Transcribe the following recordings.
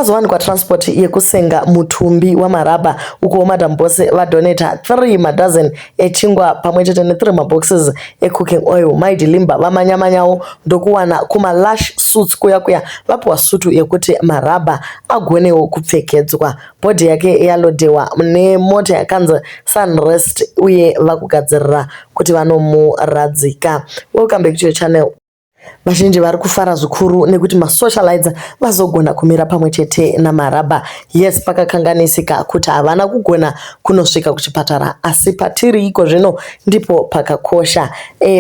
Pazowanikwa transport yekusenga mutumbi waMarabha, ukuwo Madam Boss vadonata 3 madozen echingwa pamwe chete ne3 maboxes ecooking oil. Maidilimba vamanyamanyawo ndokuwana kumalash suits kuya kuya vapiwa sutu yekuti Marabha agonewo kupfekedzwa. Body yake yalodhewa nemota yakanzi Sunrest uye vakugadzirira kuti vanomuradzika. Welcome back to your channel. Vazhinji vari kufara zvikuru nekuti masocialites vazogona kumira pamwe chete naMarabha. Yes, pakakanganisika kuti havana kugona kunosvika kuchipatara, asi patiri iko zvino ndipo pakakosha.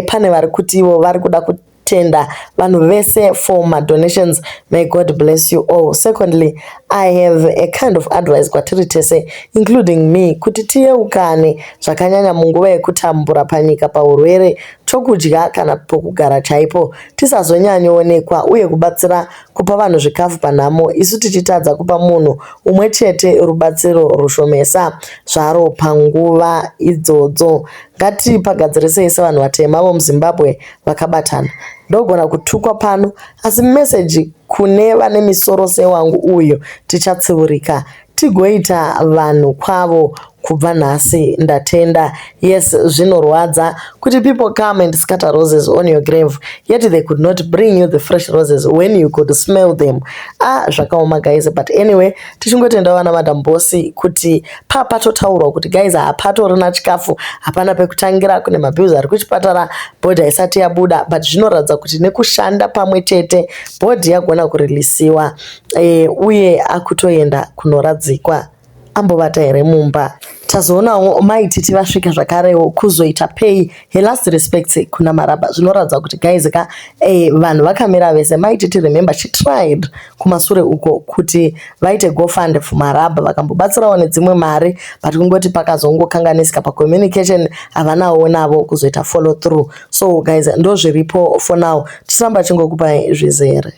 Pane vari kuti ivo vari kuda kutenda vanhu vese for madonations. May God bless you all. Secondly, I have a kind of advice kwatiri tese, including me, kuti tiyeukane zvakanyanya munguva yekutambura panyika, paurwere, chokudya kana pokugara chaipo. Tisazonyanyoonekwa uye kubatsira kupa vanhu zvikafu panhamo, isu tichitadza kupa munhu umwe chete rubatsiro rushomesa zvaro panguva idzodzo. Ngatipagadzirisei sevanhu vatema vomuZimbabwe vakabatana. Ndogona kutukwa pano, asi meseji kune vane misoro sewangu uyu: tichatsiurika tigoita vanhu kwavo kubva nhasi. Ndatenda. Yes, zvinorwadza kuti people come and scatter roses on your grave, yet they could not bring you the fresh roses when you could smell them. Ah, zvakaoma guys, but anyway, tichingotendawo vana Madam Boss kuti papatotaurwa kuti guys, hapatorina chikafu, hapana pekutangira, kune mabills ari kuchipatara, body haisati yabuda, but zvinoratidza kuti nekushanda pamwe chete body yagona kurilisiwa uye akutoenda kunoradzikwa. Ambovata here mumba? Tazoonawo Maititi vasvika zvakarewo kuzoita pay her last respects kuna Marabha. Zvinoratidza kuti guys ka, vanhu vakamira vese. Maititi, remember, she tried kumasure uko kuti vaite GoFund for Marabha, vakambobatsirawo nedzimwe mari, but kungoti pakazongokanganisika pacommunication, havanawo navo kuzoita follow through. So guys, ndo zviripo for now. Tichiramba chingokupai zvizere.